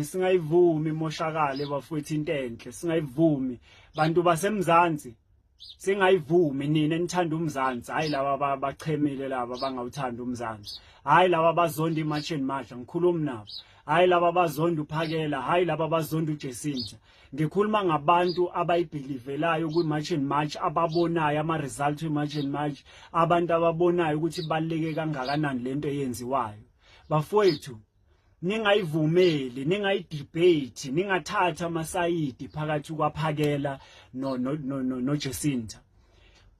Singayivumi imoshakale bafowethu, into enhle singayivumi. Bantu baseMzansi, singayivumi. Nina enithanda uMzansi, hayi laba bachemile, laba bangawuthanda uMzansi, hayi laba bazonda iMarch and March, ngikhuluma nabo, hayi laba bazonda uPhakela, hayi laba bazonda uJacinta. Ngikhuluma ngabantu abayibelievelayo kwi-March and March, ababonayo ama-result we-March and March, abantu ababonayo ukuthi ibaluleke kangakanani lento eyenziwayo. Bafowethu, ningayivumeli, ningayidebate, ningathatha amasayidi phakathi kwaPhakela no no no no Jacinta.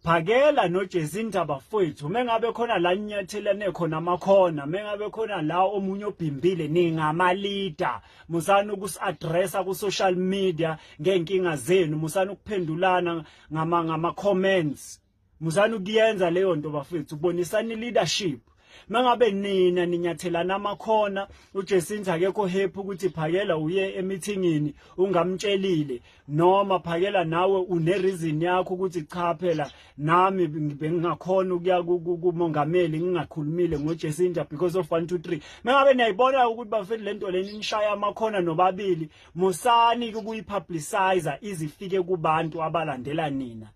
Phakela noJacinta, bafowethu, mengabe khona la ninyathelane khona amakhona, mengabe khona la omunye obhimbile, ningama-leader, musani ukusi-addressa ku-social media ngey'nkinga zenu, musani ukuphendulana ngama comments, musani ukuyenza leyo nto bafethu. Bonisani leadership. Mangabe nina ninyathelana amakhona, uJacinta akekho happy ukuthi Phakela uye emithingini ungamtshelile, noma Phakela nawe une reason yakho ukuthi cha phela nami bengingakhona ukuya kumongameli ngingakhulumile ngoJacinta because of 1 2 3. Mangabe niyayibona ukuthi bafethu lento leni nishaya amakhona nobabili, musani ukuyipublicize izifike kubantu abalandela nina.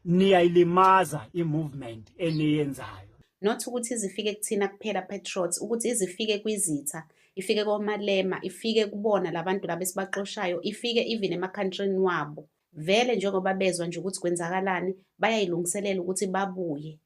Niyayilimaza i-movement eniyenzayo. Not ukuthi izifike kuthina kuphela, patriots, ukuthi izifike kwizitha, ifike koMalema, ifike kubona labantu laba esibaxoshayo, ifike even emakhantrini wabo. Vele njengoba bezwa nje ukuthi kwenzakalani, bayayilungiselela ukuthi babuye.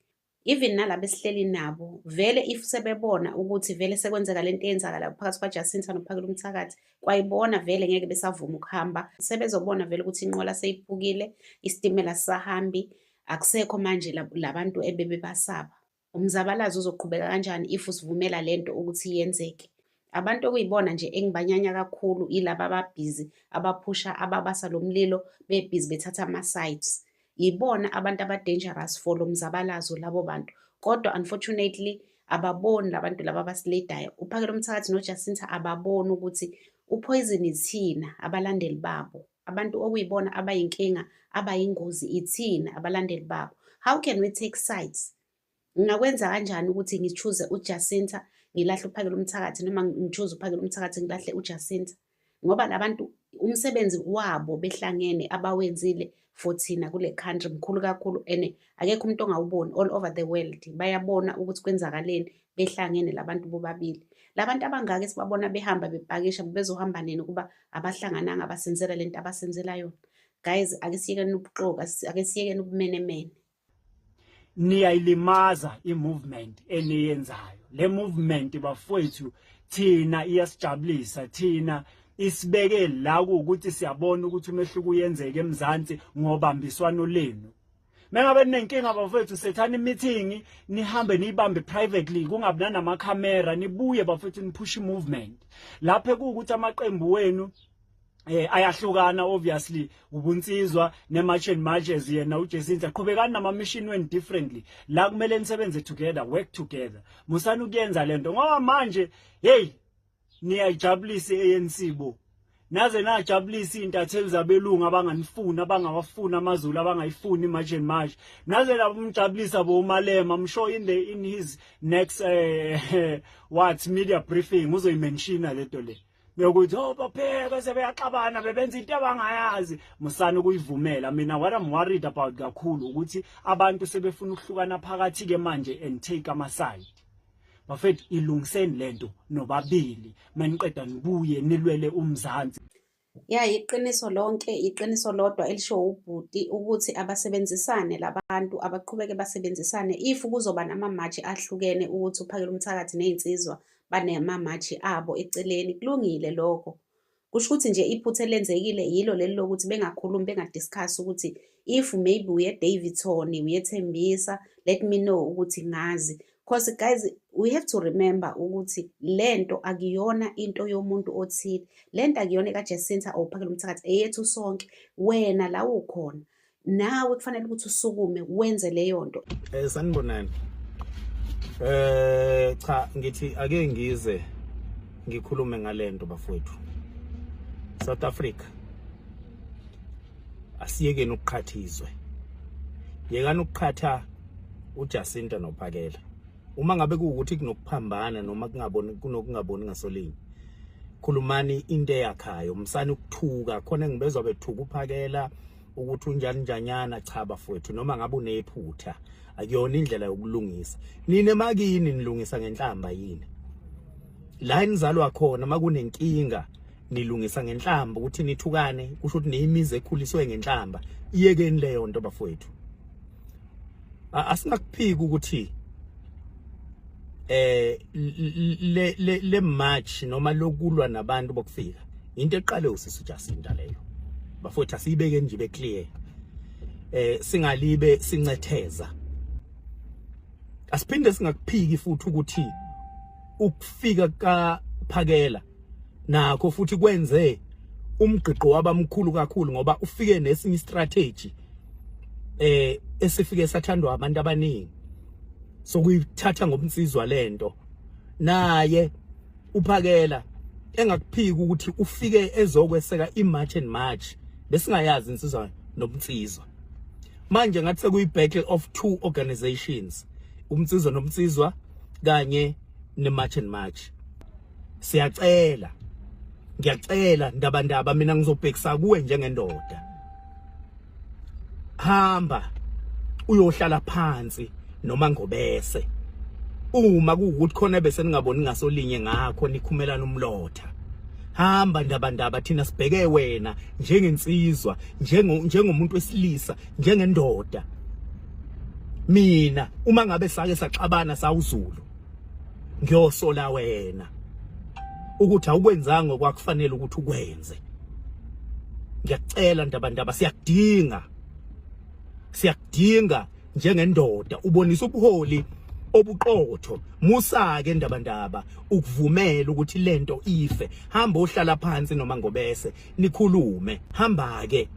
Even nalaba esihleli nabo vele, if sebebona ukuthi vele sekwenzeka lento eyenzakala phakathi kwaJacinta noPhakela Umthakathi, kwayibona vele ngeke besavuma ukuhamba. Sebezobona vele ukuthi inqola seyiphukile, isitimela sisahambi, akusekho manje labantu ebebebasaba. Umzabalazo uzoqhubeka kanjani if usivumela lento ukuthi yenzeke? Abantu okuyibona nje engibanyanya kakhulu yilaba ababhizi, abaphusha, ababasa lo mlilo, bebhizi bethatha ama-sides. Yibona abantu aba-dangerous for lo mzabalazo labo bantu. Kodwa unfortunately ababoni labantu laba abasileadayo. UPhakela Umthakathi noJacinta ababoni ukuthi upoison ithina abalandeli babo. Abantu okuyibona abayinkinga, abayingozi, ithina abalandeli babo. How can we take sides? Ngingakwenza kanjani ukuthi ngi-choose uJacinta ngilahle uPhakela Umthakathi, noma ngi-choose uPhakela Umthakathi ngilahle uJacinta? Ngoba labantu umsebenzi wabo behlangene abawenzile for thina kule country mkhulu kakhulu and akekho umuntu ongawuboni. All over the world bayabona ukuthi kwenzakaleni behlangene labantu bobabili. Labantu abangaka esibabona behamba bepakisha, bezohamba nini ukuba abahlangananga basenzela lento abasenzela yona? Guys, ake siyekeni ubuxoki, ake siyekeni ubumenemene. Niyayilimaza i-movement eniyenzayo. Le movement bafowethu, thina iyasijabulisa, thina isibeke la ukuthi siyabona ukuthi umehluko uyenzeka eMzansi ngobambiswano lenu. Mengabe ninenkinga bafethu, sethani meeting, nihambe niyibambe privately, kungabi nanamakhamera, nibuye bafethu nipush movement. Lapho kuwukuthi amaqembu wenu ayahlukana, obviously ubunsizwa ne-March and Marches, yena uJacinta, qhubekani nama-mission wenu differently. La kumele nisebenze together, work together. Musani ukuyenza lento ngoba manje, hey, niyayijabulisa i-ANC bo, naze najabulisa iy'ntatheli zabelungu abanganifuni, abangawafuni amaZulu, abangayifuni i-March and March. Naze namjabulisa bo uMalema. I'm sure in his next what media briefing uzoyimentiona lento le yokuthi oh bapheka sebeyaxabana, bebenza into abangayazi. Musani ukuyivumela. Mina what I'm worried about kakhulu ukuthi abantu sebefuna ukuhlukana phakathi ke manje and take ama side. Bafethu, ilungiseni lento nobabili, maniqeda nibuye nilwele uMzansi. Ya, iqiniso lonke, iqiniso lodwa elisho ubhuti ukuthi abasebenzisane labantu, abaqhubeke basebenzisane. If kuzoba nama-march ahlukene, ukuthi uPhakela Umthakathi ney'nsizwa banema-march abo eceleni, kulungile lokho. Kusho ukuthi nje iphutha elenzekile yilo leli lokuthi bengakhulumi, bengadiscuss ukuthi if maybe uye Daveyton, uye Thembisa, let me know ukuthi ngazi. 'Cause guys, we have to remember ukuthi lento akuyona into yomuntu othile. Lento akuyona ekaJacinta or uPhakela Umthakathi, eyethu sonke. Wena la ukhona, nawe kufanele ukuthi usukume wenze leyo nto. Sanibonani. Cha, ngithi ake ngize ngikhulume ngalento bafowethu. South Africa, asiyekeni ukuqhatha izwe. Yekani ukuqhatha uJacinta noPhakela. Uma ngabe kuwukuthi kunokuphambana noma kungaboni, kunokungaboni ngasolinye. Khulumani into eyakhayo, msani ukuthuka. Khona engibezwa bethuka uPhakela ukuthi unjani njanyana. Cha bafowethu, noma ngabe unephutha, akuyona indlela yokulungisa. Nina emakini nilungisa ngenhlamba yini? La enizalwa khona makunenkinga nilungisa ngenhlamba, ukuthi nithukane, kusho ukuthi neyimizi ekhuliswe ngenhlamba. Iyekeni leyo nto bafowethu. Asingakuphiki ukuthi le march noma lokulwa nabantu bokufika into eqale usisi Jacinta leyo bafowethu. Asiyibeke nje be clear, singalibe sincetheza. Asiphinde singakuphiki futhi ukuthi ukufika kaPhakela nakho futhi kwenze umgqiqo wabamkhulu kakhulu, ngoba ufike nesinye strategy esifike sathandwa abantu abaningi sokuyithatha ngobunsizwa lento. Naye uPhakela engakuphiki ukuthi ufike ezokweseka iMarch and March, besingayazi insizwa nobunsizwa. Manje ngathi sekuyi battle of two organizations, uMnsizwa nobunsizwa kanye neMarch and March. Siyacela, ngiyacela Ndabandaba, mina ngizobhekisa kuwe njengendoda, hamba uyohlala phansi noma ngobese uma kuwukuthi khona bese ningaboni ngasolinye ngakho nikhumelana umlotha. Hamba Ndabandaba, thina sibheke wena njengensizwa, njengomuntu wesilisa, njengendoda. Mina uma ngabe sake saxabana sawuzulu, ngiyosola wena ukuthi awukwenzanga okwakufanele ukuthi ukwenze. Ngiyacela Ndabandaba, siyakudinga, siyakudinga njengendoda, ubonisa ubuholi obuqotho. Musa ke Ndabandaba ukuvumela ukuthi lento ife. Hamba ohlala phansi noma ngobese nikhulume. Hamba ke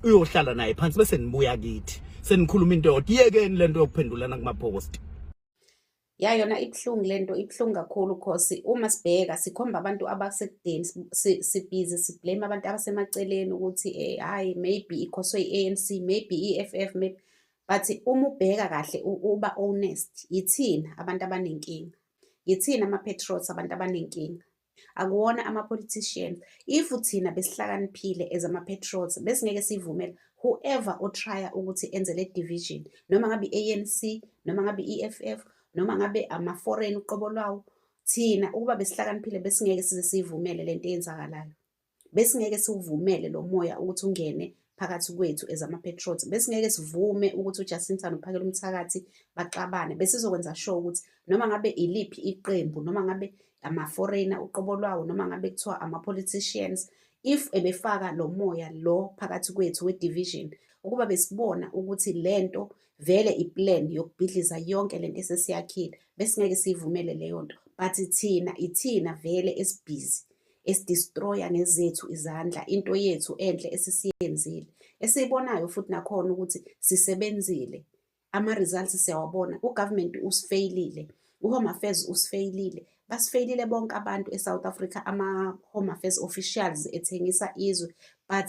uyohlala naye phansi, bese nibuya kithi senikhuluma into yodwa. Yekeni lento yokuphendulana kuma post. Ya, yona ibuhlungu lento, ibuhlungu kakhulu, cause uma sibheka sikhomba abantu abasekudeni, sibhizi siblame abantu abasemaceleni ukuthi hhayi, maybe i-cause-we i-ANC, maybe i-EFF, maybe, but uma ubheka kahle, uba honest, yithina abantu abanenkinga, yithina ama-patriots abantu abanenkinga, akuwona ama-politicians. If thina besihlakaniphile as ama-patriots, besingeke siyivumele whoever o-try-a ukuthi enze le division, noma ngabe i-ANC, noma ngabe i-EFF, noma ngabe ama-foreign uqobo lwawo. Thina ukuba besihlakaniphile, besingeke size siyivumele lento eyenzakalayo, besingeke siwuvumele lo moya ukuthi ungene phakathi kwethu as ama-patriots. Besingeke sivume ukuthi uJacinta noPhakela Umthakathi baxabane. Besizokwenza sure ukuthi noma ngabe iliphi iqembu, noma ngabe ama-foreigner uqobo lwawo, noma ngabe kuthiwa ama-politicians, if ebefaka lo moya lo phakathi kwethu we-division, ukuba besibona ukuthi lento vele iplan yokubhidliza yonke lento esesiyakhile, besingeke siyivumele leyo nto. But thina, ithina vele esibhizi esidestroya ngezethu izandla into yethu enhle esisiyenzile, esiyibonayo futhi nakhona ukuthi sisebenzile. Ama-results siyawabona. U-government usifeyilile, u-Home Affairs usifeyilile, basifeyilile bonke abantu e-South Africa, ama-Home Affairs officials ethengisa izwe. But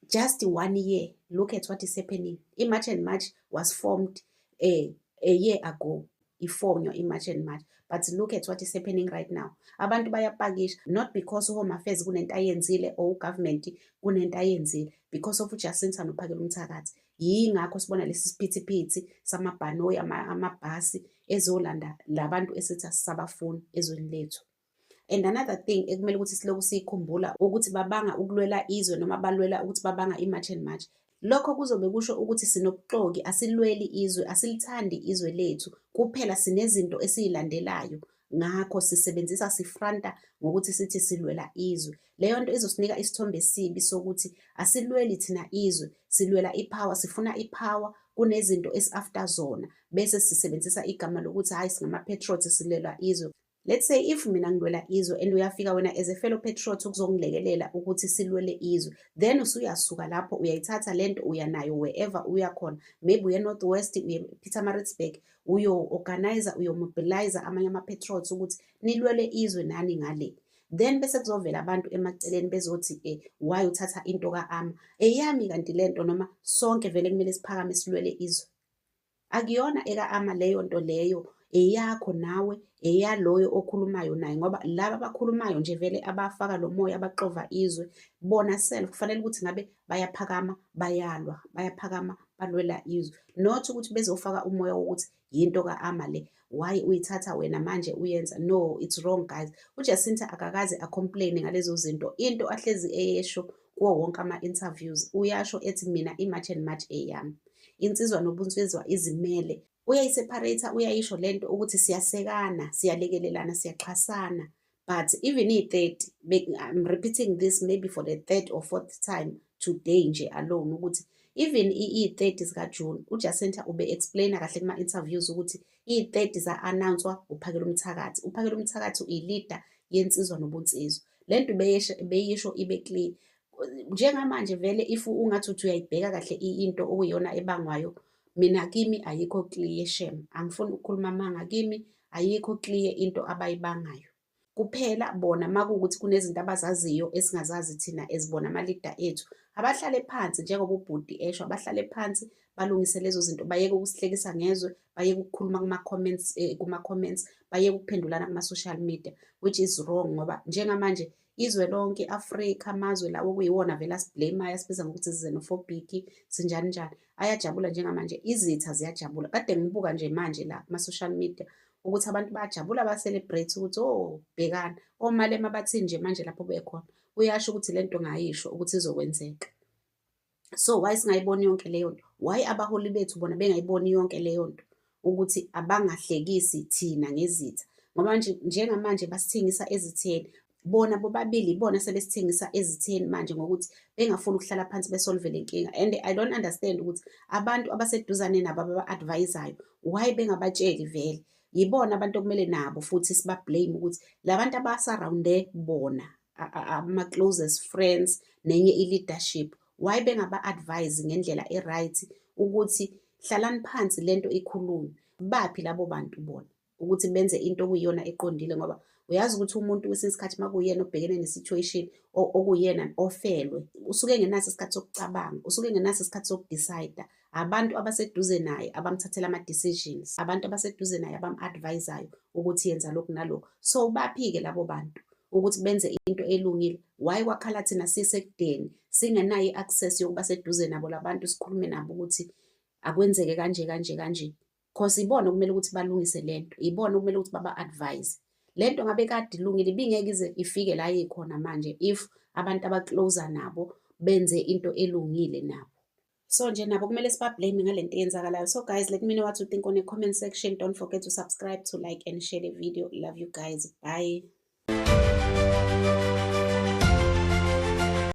just one year, look at what is happening. I-March and March was formed a year ago, ifonywa i-March and March, but look at what is happening right now. Abantu bayapakisha, not because u-Home Affairs kunento ayenzile or u-government kunento ayenzile, because of uJacinta noPhakela Umthakathi. Yingakho sibona lesi siphithiphithi samabhanoyi, amabhasi ezolanda labantu esithi asisabafuni ezweni lethu. And another thing ekumele ukuthi siloku siyikhumbula ukuthi babanga ukulwela izwe noma balwela ukuthi babanga i-March and March, lokho kuzobe kusho ukuthi sinobuxoki, asilweli izwe, asilithandi izwe lethu kuphela, sinezinto esiyilandelayo, ngakho sisebenzisa sifranta ngokuthi sithi silwela izwe. Leyo nto izosinika isithombe esibi sokuthi asilweli thina izwe, silwela ipower, sifuna ipower, kunezinto esi-after zona, bese sisebenzisa igama lokuthi hhayi, singama-patriots, silwela izwe. Let's say if mina ngilwela izwe and uyafika wena as a fellow patriot ukuzongilekelela ukuthi silwele izwe, then usuyasuka lapho uyayithatha lento uya nayo wherever uya khona, maybe uye North West, uye Pietermaritzburg, uyo-organize, uyo-mobilize amanye ama-patriots ukuthi nilwele izwe nani ngale. Then bese kuzovela abantu emaceleni bezothi why uthatha into ka-ama eyami, kanti lento noma sonke vele kumele siphakame silwele izwe. Akuyona eka-ama leyo nto leyo. Eyakho nawe, eyaloyo okhulumayo naye, ngoba laba abakhulumayo nje vele abafaka lo moya, abaxova izwe, bona self kufanele ukuthi ngabe bayaphakama bayalwa, bayaphakama balwela izwe. Not ukuthi bezofaka umoya wokuthi yinto ka-Ama le, why uyithatha wena manje uyenza. No, it's wrong guys. UJacinta akakaze a-complain ngalezo zinto. Into ahlezi eyesho kuwo wonke ama-interviews, uyasho ethi mina i-March and March eyami. Insizwa nobunsizwa izimele. Uyayi-separate, uyayisho lento ukuthi siyasekana, siyalekelelana, siyaxhasana. But even i-30, I'm repeating this maybe for the third or fourth time today nje alone, ukuthi even i-30 zikaJune, uJacinta ube-explaina kahle kuma-interviews ukuthi i-30 za-announce-wa uPhakela Umthakathi. UPhakela Umthakathi uyi-leader yensizwa nobunsizwa. Lento beyisho ibe clear. Njengamanje vele if ungathi uthi uyayibheka kahle into okuyiyona ebangwayo, mina kimi ayikho clear shem. Angifuni ukukhuluma amanga, kimi ayikho clear into abayibangayo. Kuphela bona makuwukuthi kunezinto abazaziyo esingazazi thina ezibona ama-leader ethu, abahlale phansi njengoba ubhuti esho, abahlale phansi balungise lezo zinto, bayeke ukusihlekisa ngezwe, bayeke ukukhuluma kuma-comments, bayeke ukuphendulana kuma-social media, which is wrong, ngoba njengamanje izwe lonke i-Afrika, amazwe lawo okuyiwona vele asi-blame-ayo, asibiza ngokuthi xenophobic, sinjani njani, ayajabula njengamanje, izitha ziyajabula. Kade ngibuka nje manje la kuma-social media ukuthi abantu bayajabula, ba-celebrate ukuthi oh bhekana, oMalema bathini nje manje lapho bekhona. Uyasho ukuthi lento ngayisho ukuthi izokwenzeka. So why singayiboni yonke leyo nto? Why abaholi bethu bona bengayiboni yonke leyo nto? Ukuthi abangahlekisi thina ngezitha. Ngoba manje njengamanje basithengisa ezitheni. Bona bobabili ibona sebesithengisa ezitheni manje ngokuthi bengafuni ukuhlala phansi be-solve le nkinga. And I don't understand ukuthi abantu abaseduzane nabo ababa-advise-ayo, why bengabatsheli vele? Yibona abantu okumele nabo futhi siba-blame ukuthi la bantu aba-surround-e bona, ama-closest friends nenye i-leadership, why bengaba-advise ngendlela e-right ukuthi hlalani phansi lento ikhulunywe. Baphi labo bantu bona ukuthi benze into okuyiyona eqondile? Ngoba uyazi ukuthi umuntu kwesinye isikhathi makuyena obhekene ne-situation, okuyena ofelwe, usuke engenaso isikhathi sokucabanga, usuke engenaso isikhathi soku-decide-a. Abantu abaseduze naye abamthathela ama-decisions, abantu abaseduze naye abam-advise-ayo ukuthi yenza lokhu nalokhu. So baphi-ke labo bantu ukuthi benze into elungile? Why kwakhala thina sisekudeni singenayo i-access yokuba seduze nabo labantu, sikhulume nabo ukuthi akwenzeke kanje kanje kanje? Cause ibona okumele ukuthi balungise lento, ibona okumele ukuthi baba-advise. Lento ngabe kade ilungile, ibingeke ize ifike la ikhona manje if abantu aba-closer nabo benze into elungile nabo. So nje nabo kumele siba-blame ngalento eyenzakalayo. So guys, let me know what you think on the comment section. Don't forget to subscribe, to like and share the video. Love you guys. Bye.